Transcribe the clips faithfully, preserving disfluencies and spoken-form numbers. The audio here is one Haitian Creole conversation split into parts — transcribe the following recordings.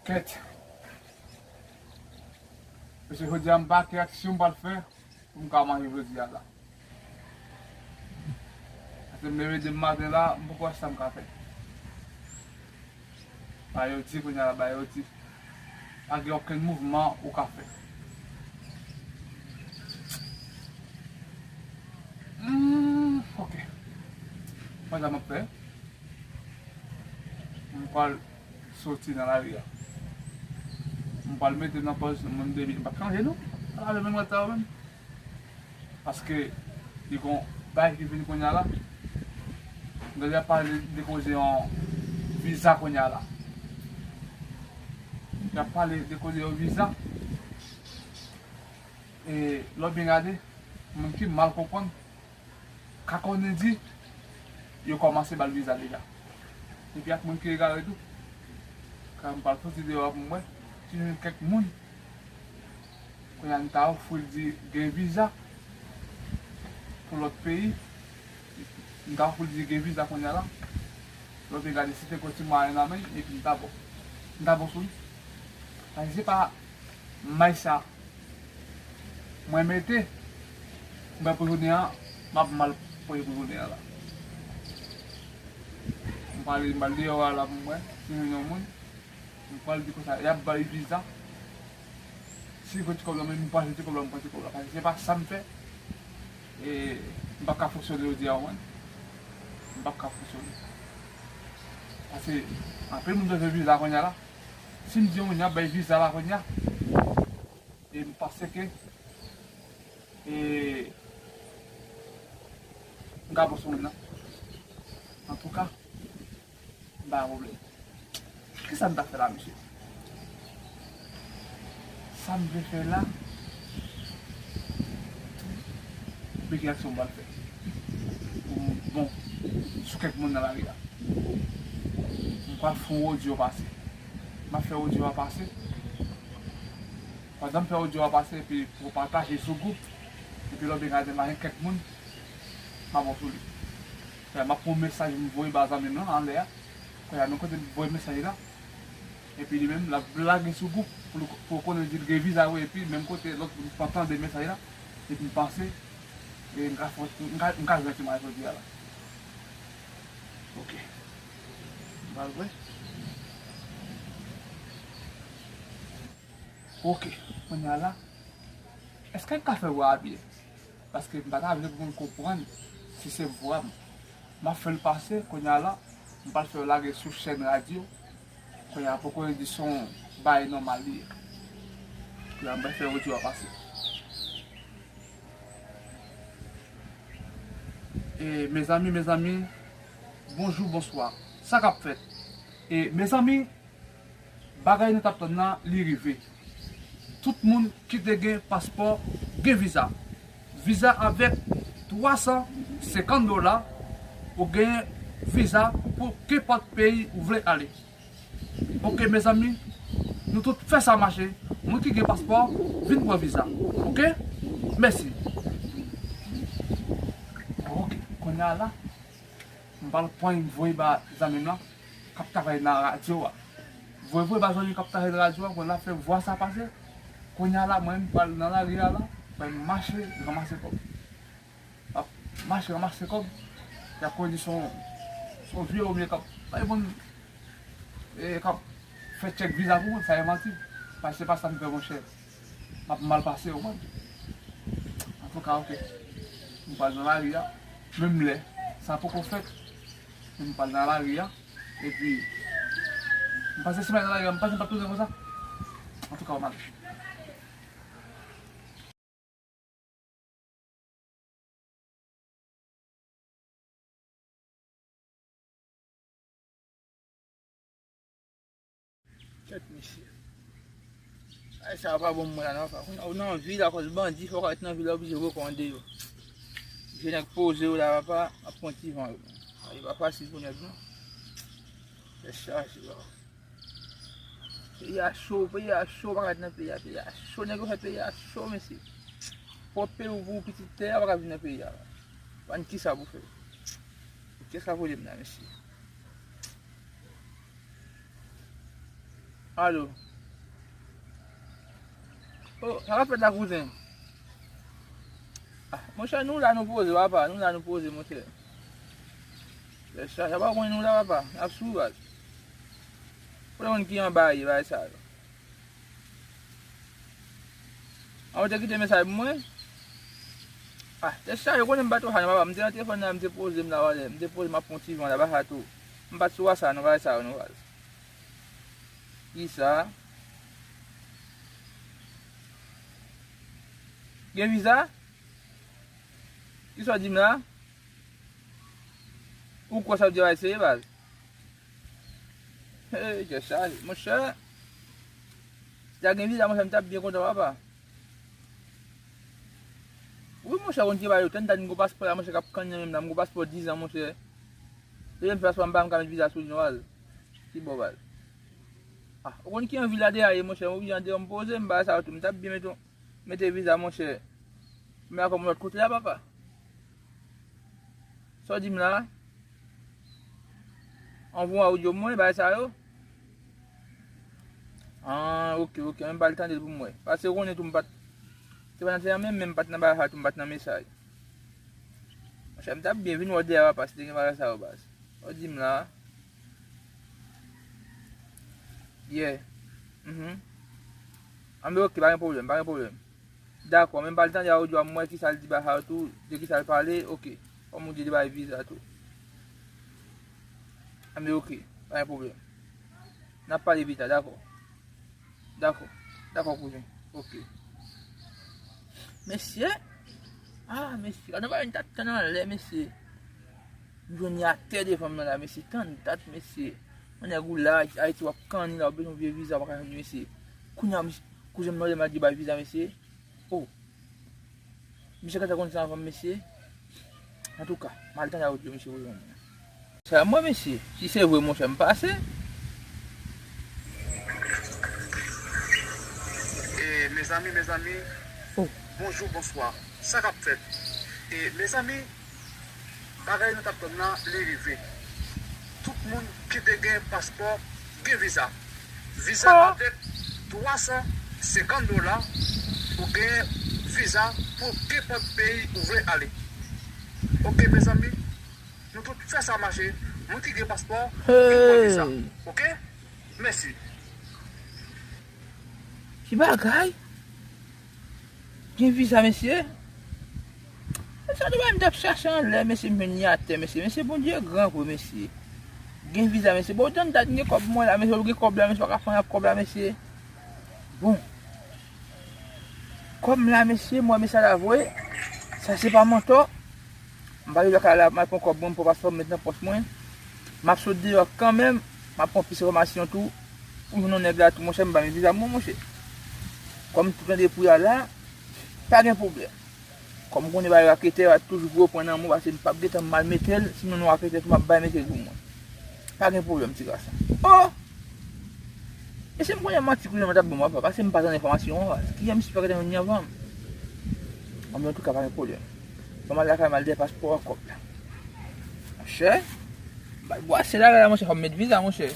Kèt. Mesye, jodi a m pa gen aksyon m pral fè pou m ka manje jodi a la. Paske m leve demen maten la, m poko wè sa m ka fè. Ba yo di kounye a la, ba yo di. Pa gen okenn mouvman ou ka fè. Hmm, ok. Mwen sa m ap fè. M pral soti nan lari a. M pral mete nan pòz moun depi. M p ap chanje non. Ala menm rèd sa yo menm. Paske li gon bagay ki vin kounye a la. Donk y ap pale de koze yon viza kounye a la. Y ap pale de koze yon viza. E lè w byen gade, moun ki mal konprann, ka konnen di, yo kòmanse ba l viza deja. Epi ak moun ki egare tou. Kan m pral soti deyò a pou m wè, si m jwenn kèk moun, kounye a m ta ofri l di gen viza pou lòt peyi, m ta ofri l di gen viza kounye a la, lè w byen gade si te gon ti mwayen nan men l, epi m ta bon. M ta bon sou li. Paske se pa may sa mwen mete, mwen pou jounen an, m ap mal preye pou jounen an la. M pral, m pral deyò a la pou m wè, si m jwenn yon moun, m pral di konsa, y ap bay viza. Si m jwenn ti kòb la, men m pase ti kòb la, m pran ti kòb la. Paske se pa sa m fè, e m pa ka fonksyone jodi a, w konprann? M pa ka fonksyone. Paske anpil moun bezwen viza kounye a la. Si m di yon moun y ap bay viza la kounye a, e m panse ke, e, m ka bon sou moun nan. Antouka, m pa gen pwoblèm. Kisa m ta fè la, mesye? Sa m vle fè la, m gen aksyon m pral fè. Pou m bon sou kèk moun nan lari a. M pral fè yon odyo pase. M ap fè odyo a pase. Pandan m fè odyo a pase, epi pou pataje sou gwoup, epi lè w byen gade, m a gen kèk moun, m ap bon sou li. Fè, m ap pran yon mesaj, m voye ba zanmi m lan anlè a. Kounye a, menm kote m voye mesaj la, epi li menm, l ap lage sou gwoup pou l, pou l konnen di l gen viza vre, epi menm kote lòt moun pa tande mesaj la, epi m panse, e m ka fè, m ka, m ka jwenn ti mwayen jodi a la. Ok. M pral vre. Ok, kounye a la, èske m ka fè vwa a byen? Paske m pa ta vle pou moun konprann si se vwa m. M ap fè l pase, kounye a la, m pral fè yo lage sou chèn radyo. Kounye a, poko di se yon bagay nòmal li ye. Kounye a, m pral fè odyo a pase. E, mezanmi, mezanmi, bonjou, bonswa. Sa k ap fèt? E, mezanmi, bagay nou t ap tann nan, li rive. Tout moun ki te gen paspò, gen viza. Viza avèk twa san senkant dola, ou gen viza pou kenpòt peyi ou vle ale. Ok, mezanmi, nou tout fè sa mache. Moun ki gen paspò, vin pran viza. Ok? Mèsi. Ok, kounye a la, m pral pran yon voye ba zanmi m lan k ap travay nan radyo a. Voye, voye ba zanmi k ap travay nan radyo a, pou l ap fè vwa sa pase. Kounye a la, mwen, m pral nan lari a la, mwen mache, ranmase kòb. M ap mache, ranmase kòb. Y ap kwè di se yon, se yon vye oubyen k ap bay moun, e, k ap fè tchèk viza pou moun, sa e manti. Paske se pa sa m fè, monchè. M ap mal pase, w konprann? Antouka, ok. M pral nan lari a. Menm lè sa poko fèt, men m pral nan lari a. Epi, m pase semèn nan lari a, m panse m p ap tounen konsa. Antouka, w mal. Tèt mesye. Ay, sa pa bon pou mwen la, non, papa. Kounye a, ou nan vil, akòz bandi, fòk ou ret nan vil la, oblije rekò andeyò. Je nèg poze yo la, papa, ap pran ti van yo. Ay, pa fasil pou nèg, non. Tèt chaje, papa. Peyi a cho, peyi a cho, pa ret nan peyi a, peyi a cho, nèg yo fè peyi a cho, mesye. Pwòp peyi w pou pitit tè a, pa ka vin nan peyi a. Pa n kisa pou fè. Kiyès ka vole m la, mesye? Alo. Oh, sa k ap fèt la, kouzen? Ah, monchè, nou la, nou poze, papa. Nou la, nou poze, monchè. Lè sa, sa pa konnen nou la, papa. N ap sou baz. Pou lè moun ki anba ye, bagay sa yo. An, ou te kite mesaj pou mwen? Ah, te chaje, ou konnen m pa twò sa, non, papa. M te nan telefòn nan, m te poze m la, wale. M te poze m ap pran ti van la, ba sa tou. M pa t sou WhatsApp, non, bagay sa yo, non, baz. Kisa? Gen viza? Kisa w di m la? Ou kwè sa w di a eseye, baz? Hey, tèt chaje, monchè. Si ta gen viza, monchè, m t ap byen kontan, papa. Wi, monchè, konn ki bagay yo, tann dat m gon paspò la, monchè, k ap kanyen menm la, m gon paspò diz an, monchè. Depi m fè paspò, m pa menm ka met viza sou li, non, baz. Ki bò, baz? Ah, ou konn ki anvi la de a ye, monchè, m oblije andeyò, m poze m, bagay sa yo tou, m t ap byen met yon, mete viza, monchè. Men akò m lòt kote a, papa. Sa w di m la? Anvoye yon audio mwen, bagay sa yo? Ah, ok, ok, men m pral tande l pou m wè. Paske ou konnen tou m pa t, se pa nan tèyè menm, men m pa t nan bagay sa tou, m pa t nan mesaj. Monchè, m t ap byen vin wè w deyò a, papa, si te gen bagay sa yo, baz. Sa w di m la? Yeah. Mhm. Anben, ok, pa gen pwoblèm, pa gen pwoblèm. Dakò, men m pral tande audio a, m wè kisa l di ba sa yo tou, de kisa l pale, ok. Kòm ou di, li bay viza tou. Anben, ok, pa gen pwoblèm. N ap pale pita, dakò. Dakò. Dakò, kouzen. Ok. Mesye. Ah, mesye. Gade yon bagay m t ap tann anlè, mesye. M jwenn li atè devan m nan la, mesye. Tann dat, mesye. Yon nèg ou la, Ayiti, w ap kanni la, ou bezwen vye viza, w pa ka jwenn li, mesye. Kounye a, mesye, kouzen m nan, lè m al di bay viza, mesye. Oh. Misye gentan konn sa anvan m, mesye. Antouka, m al tande audio misye voye ban mwen. Sa mwen, mesye, si se vre, monchè, m pase. E, mezanmi, mezanmi, oh, bonjou, bonswa. Sa k ap fèt? E, mezanmi, bagay nou t ap tann nan, li rive. Tout moun ki te gen paspò, gen viza. Viza avèk twa san senkant dola, ou gen viza pou kenpòt peyi ou vle ale. Ok, mezanmi, nou tout fè sa mache. Moun ki gen paspò, vin pran viza. Ok? Mèsi. Ki bagay? Gen viza, mesye? Sa nou menm t ap chache anlè, mesye, m jwenn li atè, mesye. Mesye, Bondye gran vre, mesye. Gen viza, mesye. Bon, tann dat, m gen kòb mwen la, mesye, ou gen kòb la, mesye, w pa ka fè anyen ak kòb la, mesye. Bon. Kòb m la, mesye, m wè mesaj la voye. Sa se pa mantò. M pa rive lakay la, m al pran kòb mwen, m pran paspò m, met nan pòch mwen. M ap sot deyò kanmenm, m ap pran plis enfòmasyon tou. Pou jwenn yon nèg la tou, monchè, m ba m viza mwen, monchè. Kòm m tou tande pri a la, pa gen pwoblèm. Kòm m konnen bagay raketè, yo toujou gwo pwen nan mwen, paske m p ap gentan mal mete l, sinon nou raketè tou, m ap bay mete l pou mwen. Pa gen pwoblèm, ti gason. Oh! E si m konnen manti, kounye a mwen t ap ban m, papa, paske m pa tann enfòmasyon an, kijan misye pa gentan jwenn li anvan m? Anben, antouka, pa gen pwoblèm. Ban m al lakay, m al dèyè paspò a, kòb la. Monchè, m pral bwase la, la, monchè, fò m met viza, monchè.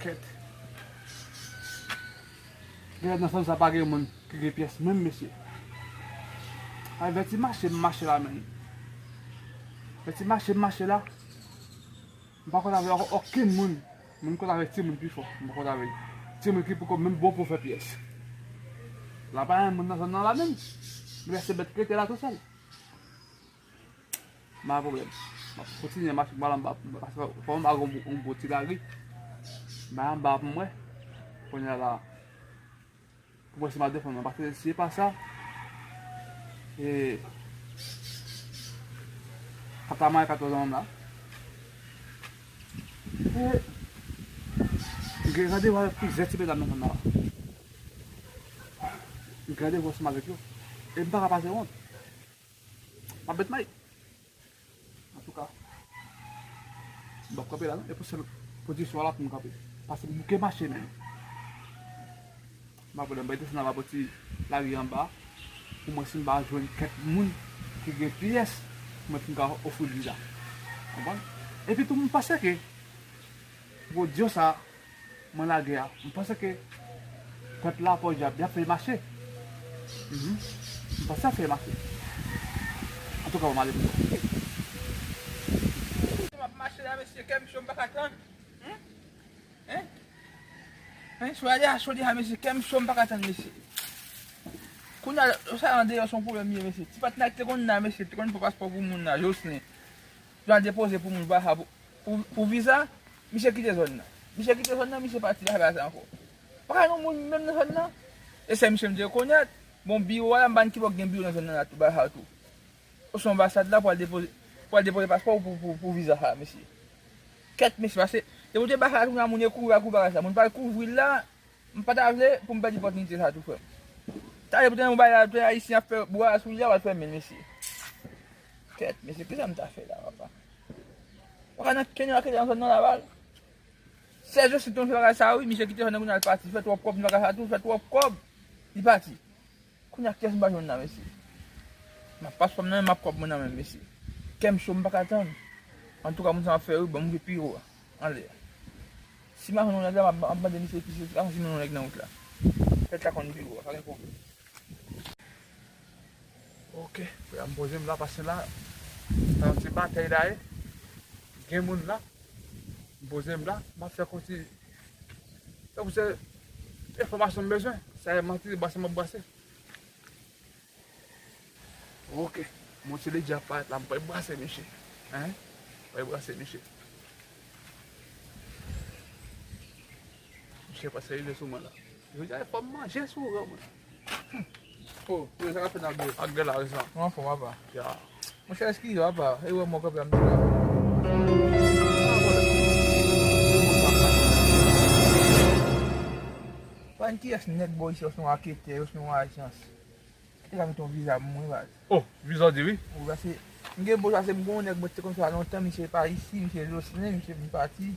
Kèt. Gen nan zòn sa pa gen moun ki gen pyès menm, mesye. Ay, vèti mache m mache la, menm. Vèti mache m mache la. M pa konn avè okenn moun. Moun konn avè timoun pi fò. M pa konn avè timoun ki poko menm bon pou fè pyès. La pa gen moun nan zòn nan la menm. M lèse bèt rete la tou sèl. Pa gen pwoblèm. M ap kontinye mache m al anba, paske fò m al yon, yon bon ti lari. M al anba pou m wè. Kounye a la, pou mwen se m ap defann mwen, paske si se pa sa, E, papa mwen katòz an la. E, gen randevou avèk plizyè ti medam nan zòn nan la. Gen randevou ansanm avèk yo. E m pa ka pase wont. M ap bet may. Antouka, m p ap kanpe la non, e pou sèl pwodiksyon an la pou m kanpe. Paske m bouke mache menm. M ap pran bay desann anba bò ti lari anba. Pou mwen si m pa jwenn kèk moun ki gen pyès, pou mwen pou m ka ofri l viza. Konprann? Epi tou m panse ke pwodyo sa mwen lage a. M panse ke pèp la pa jan ap fè mache. Mhm. M panse ap fè mache. Antouka, m ale pou mwen. M ap mache la, mesye, kè m cho, m pa ka tann. Hein? Hein? Hein? Sou ale a cho deja, mesye, kè m cho, m pa ka tann, mesye. Kounye a, sa andeyò se yon pwoblèm li ye, mesye. Ti patnè ki te konn la, mesye, te konn fè paspò pou moun la, Jocelyn. Yo al depoze pou moun, pa sa pou, pou, pou viza, misye kite zòn nan. Misye kite zòn nan, misye pati, pa fè sa ankò. Pa ka jwenn moun menm nan zòn nan. E sèl misye m te rekonèt. Bon, biwo a la, m pa konn ki bò k gen biwo nan zòn nan la tou, bay sa tou. Osnon anbasad la pou al depoze, pou al depoze paspò pou, pou, pou viza sa, mesye. Kèt, mesye, pase, depi w te bay sa la, kounye a moun yo kouri al kouri bagay sa. Moun pral kouvri l la, m pa ta vle pou m pèdi opòtinite sa tou, frè m. Talè pou te nan yon bagay la, pou te Ayisyen ap fè bwa sou li a, w al fèmen l, mesye. Kèt, mesye, kisa m ta fè la, papa? Ou ka nan kenyan kete nan zòn nan Laval. Sèzo si ton fè bagay sa, wi, misye kite zòn nan kounye a, l pati. Fè twòp kòb nan bagay sa tou, fè twòp kòb. Li pati. Kounye a, kiyès m pa jwenn la, mesye? M ap paspò m nan men, m ap kòb mwen nan men, mesye. Kè m cho, m pa ka tann. Antouka, moun sa m ap fè, wi, ban m vye piro a. Anlè. Si m pa jwenn yon nèg la, m ap, m ap mande misye ki se, si m jwenn yon nèg nan wout la. Fèt la konn piro a, pa gen pwoblèm. Ok, frè, m poze m la, paske la, nan yon ti batay la ye. Gen moun la, m poze m la, m ap fè konti, tankou se enfòmasyon m bezwen. Sa e manti, brase m ap brase. Ok. Monchè Ledji ap parèt la, m pral brase misye. Hein? M pral brase misye. Misye pase rive sou mwen la. Jodi a, fò m manje sou ran mwen. Oh, yo, sa k ap fèt ak Gè? Ak Gè la, wi, sa. Mwen anfòm, papa. Ya. Monchè, eskize, papa. E wè mwen kanpe a m di la. Pa gen kiyès nèg bò isi, osnon aketè, osnon ajans. Ki te ka mete yon viza pou mwen, baz. Oh, viza w di wi? Wi, paske m gen bon, paske m gen yon nèg mwen te konn fè a lontan, misye pa isi, misye Jocelyn, misye vin pati.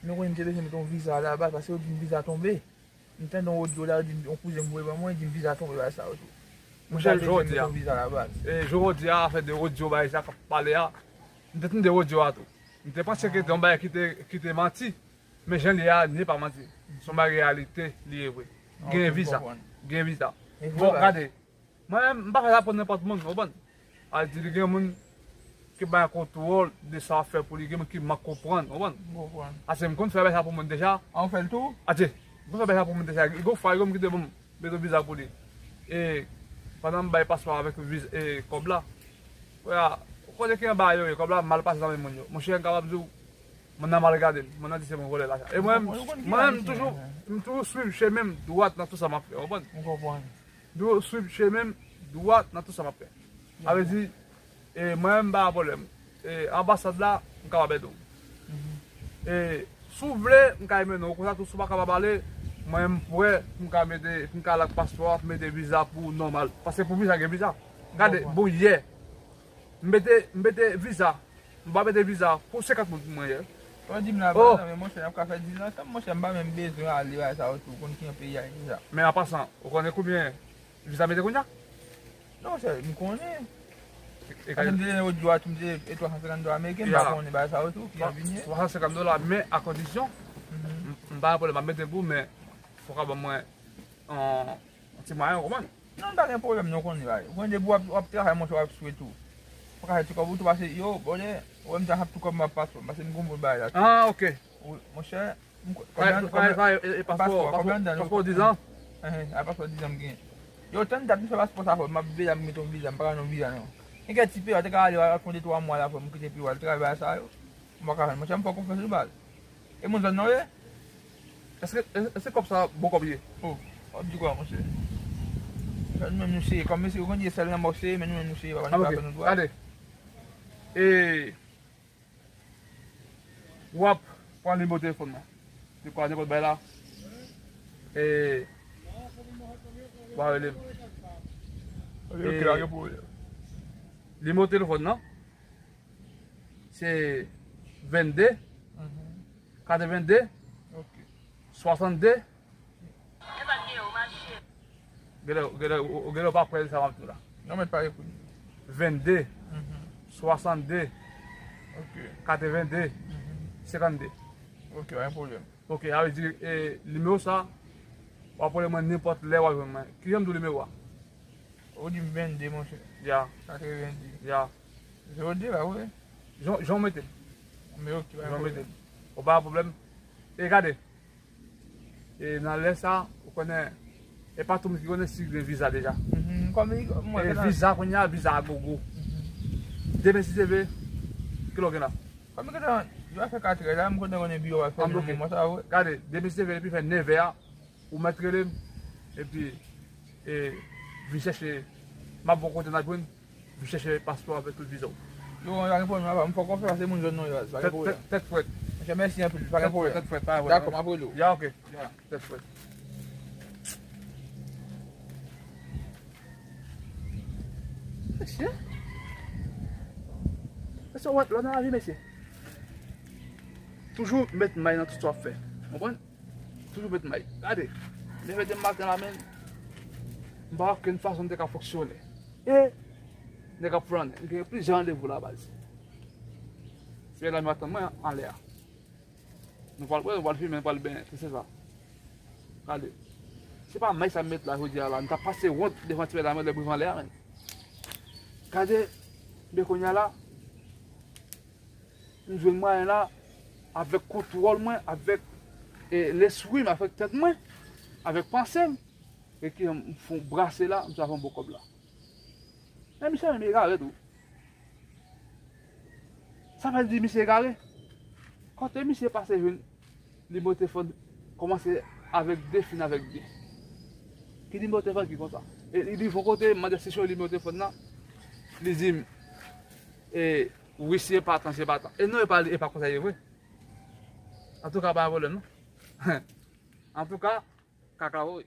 Nou konnen m te bezwen mete yon viza la, baz, paske yo di m viza tonbe. M tande yon odyo la, yo di m, yon kouzen m voye ban mwen, di m viza tonbe, bagay sa yo tou. Monchè, jodi a, e, jodi a, afè de odyo, bagay sa k ap pale a, m te tande odyo a tou. M te panse ke te yon bagay ki te, ki te manti, men jan l ye a, li pa manti. Se yon bagay reyalite, li ye vre. Gen viza. Gen viza. Bon, gade, mwen menm, m pa fè sa pou nenpòt moun, w konprann? A di li gen moun ki bay kontwòl de sa w ap fè pou li, gen moun ki mank konprann, w konprann? M konprann. Ase m konn fè bagay sa pou moun deja. A, ou fè l tou? Ase, m konn fè bagay sa pou moun deja. Gon fwa, gon moun ki te ban m, mete yon viza pou li. E pandan m bay paspò avèk viz-, e kòb la, frè, ou konnen ki anba yo ye, kòb la mal pase nan men moun yo. Monchè, m kapab di w, moun nan mal gade m, moun nan di se mwen vòlè lajan. E mwen, mwen, m toujou, m toujou swiv chemen m dwat nan tout sa m ap fè, w konprann? M konprann. Dwe swiv chemen m dwat nan tout sa m ap fè. Sa vle di, e, mwen menm m pa gen pwoblèm. E, anbasad la, m kapab ede w. E, si w vle, m ka mennen w konsa tou, si w pa kapab ale, mwen m prè pou m ka mete, pou m ka al ak paspò a, pou mete viza pou w nòmal. Paske pou viza gen viza. Gade, bon, yè, m mete, m mete viza. M pa mete viza pou senkant moun pou mwen yè. Ou di m la, oh, men monchè, n ap ka fè diz ansanm, monchè, m pa menm bezwen ale bay sa yo tou, konn ki jan peyi a ye deja. Men an pasan, ou konnen konbyen viza mete kounye a? Non, monchè, m konnen. E, e, paske m te lòt jou a tou, m te e twa san senkant dola ameriken, m pa konnen bay sa yo tou, ki jan vin ye. Twa san senkant dola, men a kondisyon, m, m pa gen pwoblèm, m ap mete pou, men fòk w ban mwen yon, yon ti mwayen, ou konprann? Non, pa gen pwoblèm, non, konnen bagay. Ou konnen depi w ap, w ap travay, monchè, w ap swe tou. Ou pa ka fè ti kòb ou tou, paske yo, bòdè, ou wè m ta ap tou kòb m ap paspò, paske m gon bon bagay la tou. Ah, ok. Wi, monchè, m ko-, kòb la, kòb la, e, e, paspò, paspò, kòb la anndan, paspò diz an? Enhen, a paspò diz an m gen. Yo, tann dat m fè paspò sa, frè m, m ap veye la, m mete yon viza, m pa ka nan yon viza, non. Gen kèk ti peyi, w te ka ale, w al fè yon de twa mwa la, frè m, ou kite peyi w, al travay sa yo. M pa ka jwenn, monchè, m fè w konfyans wi baz. E moun zòn nan w ye? Èske, èske kòb sa bon kòb ye? Oh, w ap di kwa, monchè? Nou menm nou seye, kòm mesye yo konn di sèl nan mò seye, men nou menm nou seye, papa, nou pa fè nou dwa. Gade. E w ap pran nimewo telefòn nan. Se kwa nenpòt bay la. E w a rele m. Ok, ok, pa gen pwoblèm. Nimewo telefòn nan, se vennde, katrevennde, swasannde. Genlè, genlè, ou, ou genlè ou pa kwè sa m ap di w la. Non, men pa ekri. Vennde, swasannde, katrevennde, senkannde. Ok, pa gen pwoblèm. Ok, sa vle di, e, nimewo sa, w ap rele mwen nenpòt lè w ap jwenn mwen. Kijan m di w nimewo a? Ou di m vennde, monchè. Ya. Katrevennde. Ya. Zewo de, pa vre? Jan, jan w mete l. Men ok, pa gen pwoblèm. Ou pa gen pwoblèm. E gade. E nan lè sa, ou konnen, e pa tout moun ki konnen si gen viza deja. Mhm, kòm li, mwen, e viza kounye a, viza a gogo. Demen si Dye vle, kilè w gen la? Kòm li gentan, li va fè katrè la, m kontan konnen biwo a fèmen nan moman sa, vre. Gade, demen si Dye vle, depi fè nevè a, ou mèt rele m, epi, e, vin chèche, m ap ba w kote n ap jwenn, vin chèche paspò avèk tout viza w. Yo, pa gen pwoblèm, papa, m fè w konfyans, se moun zòn nou yo, pa gen pwoblèm. Tèt, tèt frèt. Monchè, mèsi anpil, pa gen pwoblèm. Tèt frèt, pa gen pwoblèm. Dakò, m ap rele w. Ya, ok. Ya, tèt frèt. Mesye. Mesye, wè, lò nan lavi, mesye. Toujou met may nan tout sa w ap fè. Konprann? Toujou met may. Gade. Leve demen maten la, men. M pa wè okenn fason m te ka fonksyone. E nèg ap flannen. M gen plizyè randevou la, baz. Se la m atann mwen anlè a. Nou pral bwè, nou pral fimen, nou pral benyen, se sa. Gade. Se pa may sa m met la jodi a la. M ta pase wont devan ti medam yo lè m rive anlè a, men. Gade, men kounye a la, m jwenn mwayen la, avèk kontwòl mwen, avèk, e, lespri m, avèk tèt mwen, avèk panse m, e ki m fè yon brase la, m sa fè yon bon kòb la. Men misye menm egare tou. Sa vle di misye egare? Kote misye pase jwenn nimewo telefòn kòmanse avèk de, fin avèk de? Ki nimewo telefòn ki konsa? E li rive yon kote, m mande si se nimewo telefòn nan, li di m, e, wi, si epatan, si epatan. E non, e pa, e pa konsa ye vre. Antouka, pa gen pwoblèm, non. Antouka, kaka, wi.